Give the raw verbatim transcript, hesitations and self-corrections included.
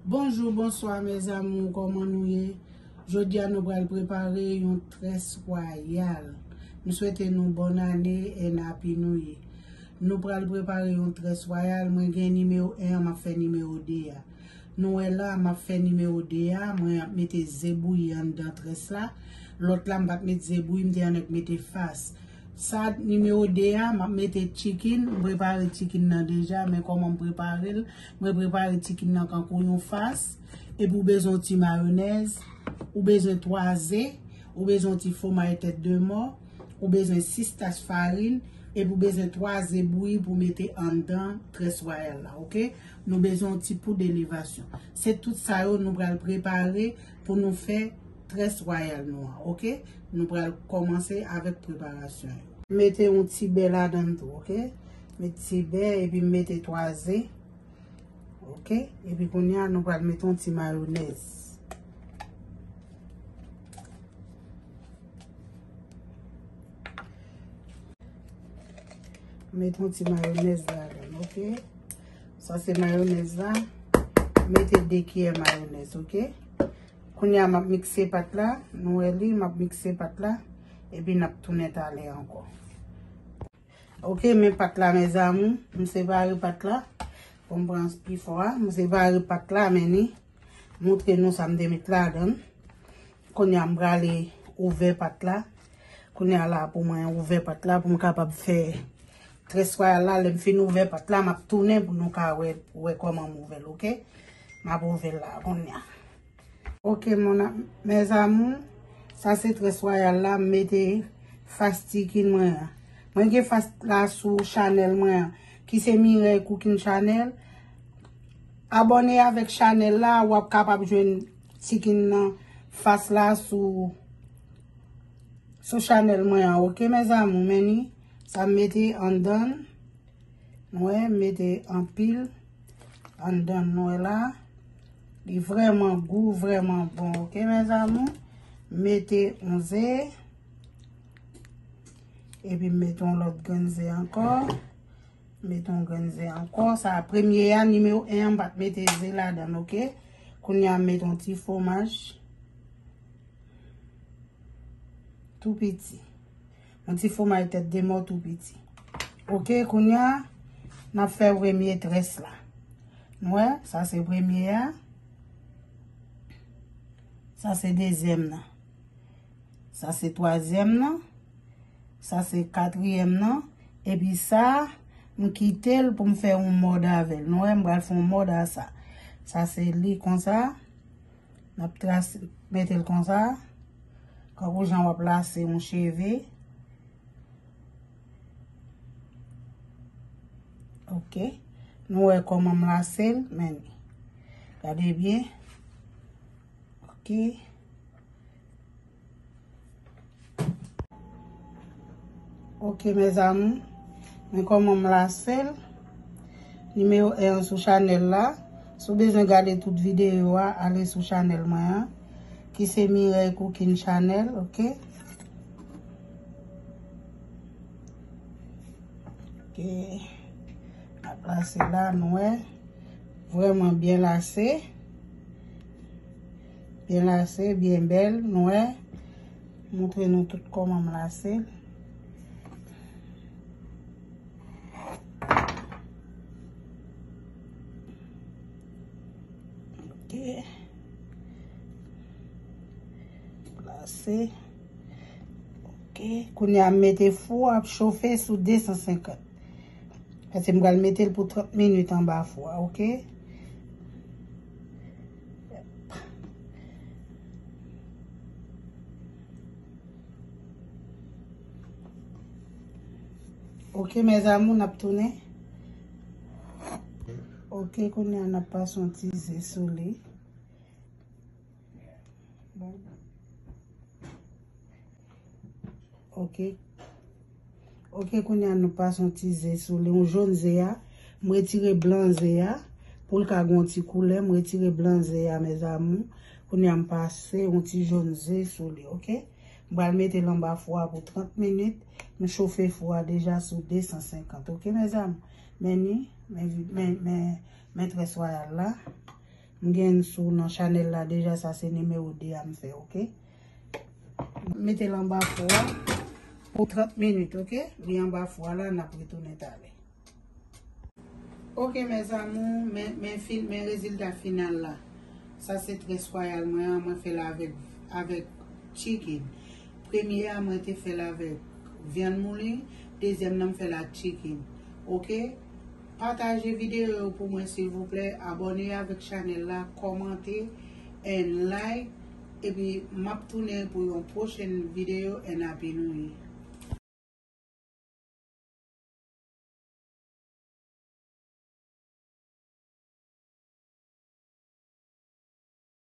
Bonjou, bonswa, mes amours, kòman nou ye? Jodi a, nou pral prepare yon très royal. M swete nou bòn ane and happy new year. Nou pral prepare yon très royal. Mwen gen nimewo en an, m ap fè nimewo de a. Nou wè la, m ap fè nimewo de a, mwen ap mete ze bouyi anndan très la. Lòt la, m pa t met ze bouyi, m te annik mete fas. Sa, nimewo de a, m ap mete chicken. M prepare chicken nan deja, men kòman m prepare l? Mwen prepare chicken nan kankou yon fas. Epi ou bezwen yon ti mayonèz, ou bezwen twa ze, ou bezwen yon ti fwomaj tèt de mò, ou bezwen sis tach farin, epi ou bezwen twa ze bouyi pou mete anndan très royal la, oke? Nou bezwen yon ti poud elevasyon. Se tout sa yo nou pral prepare pou nou fè très royal nou an, oke? Nou pral kòmanse avèk preparasyon yo. Mete yon ti bè ladan l tou, oke? Met ti bè epi mete twa ze, oke? Epi kounye a, nou pral mete yon ti mayonèz. Mete yon ti mayonèz ladan, oke? Sa se mayonèz la. Mete de kiyè mayonèz, oke? Kounye a, m ap mikse pat la. Nou wè li, m ap mikse pat la. Epi n ap tounen talè ankò. Oke, men pat la, mes amours. M separe pat la. Pou m pran pi fò a. M separe pat la, men ni. Montre nou sa m te met ladan l. Kounye a, m prale ouvè pat la. Kounye a la, pou mwen ouvè pat la, pou m kapab fè très royal la. Lè m fin ouvè pat la, m ap tounen pou nou ka wè, wè kòman m ouvè l, oke? M ap ouvè l la, kounye a. Oke, mon a-, mes amours, sa se très royal la, m mete fas chicken mwen an. Mwen gen fas la sou chanèl mwen an, ki se Mireille Cooking Channel. Abòne avèk chanèl la, w ap kapab jwenn chicken nan fas la sou, sou chanèl mwen an, oke, mes amours, men ni, sa m mete anndan. Nou wè, m mete anpil anndan, nou wè la. Li vrèman gou, vrèman bon, oke, mes amours? Mete yon ze. Epi m mete yon lòt grenn ze ankò. Mete yon grenn ze ankò. Sa premye a, nimewo en an, m pa t mete ze ladan l, oke? Kounye a, m mete yon ti fwomaj. Tou piti. Yon ti fwomaj tèt de mò tou piti. Oke, kounye a, n ap fè premye très la. Nou wè, sa se premye a. Sa se dezyèm nan. Sa se twazyèm nan. Sa se katriyèm nan. Epi sa, m kite l pou m fè yon mòd avè l. Nou wè, m pral fè yon mòd a sa. Sa se li konsa. N ap trase, mete l konsa. Kankou jan w ap lase yon cheve. Oke. Nou wè kòman m lase l, men ni. Gade byen. Oke. Oke, mes amours. Men kòman m lase l. Nimewo en an sou chanèl la. Si w bezwen gade tout videyo a, ale sou chanèl mwen an, ki se Mireille Cooking Channel, oke? Oke. N ap lase la, nou wè. Vrèman byen lase. Byen lase, byen bèl, nou wè. Montre nou tout kòman m lase l. Oke. Lase. Oke. Kounye a, m mete fou a ap chofe sou de san senkant. Paske m pral mete l pou trant minit anba fou a, oke? Oke, mes amours, n ap tounen. Oke, kounye a n ap pase yon ti ze sou li. Bon. Oke. Oke, kounye a nou pase yon ti ze sou li, yon jòn ze a. M retire blan ze a. Pou l ka gen yon ti koulè, m retire blan ze a, mes amours. Kounye a m pase yon ti jòn ze sou li, oke? M pral mete l anba fou a pou trant minit. M chofe fou a deja sou de san senkant, oke, mes amours? Men ni, men, men, men, men très royal la. M gen sou nan chanèl la deja, sa se nimewo de a m fè, oke? Mete l anba fou a pou trant minit, oke? Li anba fou a la, n ap retounen talè. Oke, mes amours, men, men, fin, men rezilta final la. Sa se très royal mwen an, mwen fè l avèk, avèk chicken. Premye a, mwen te fè l avèk vyann moule, dezyèm nan, m fè l ak chicken. Oke? Pataje videyo yo pou mwen, silvouplè. Abòne avèk chanèl la, kòmante, and like. Epi, m ap tounen pou yon pwochèn videyo, and Happy New Year.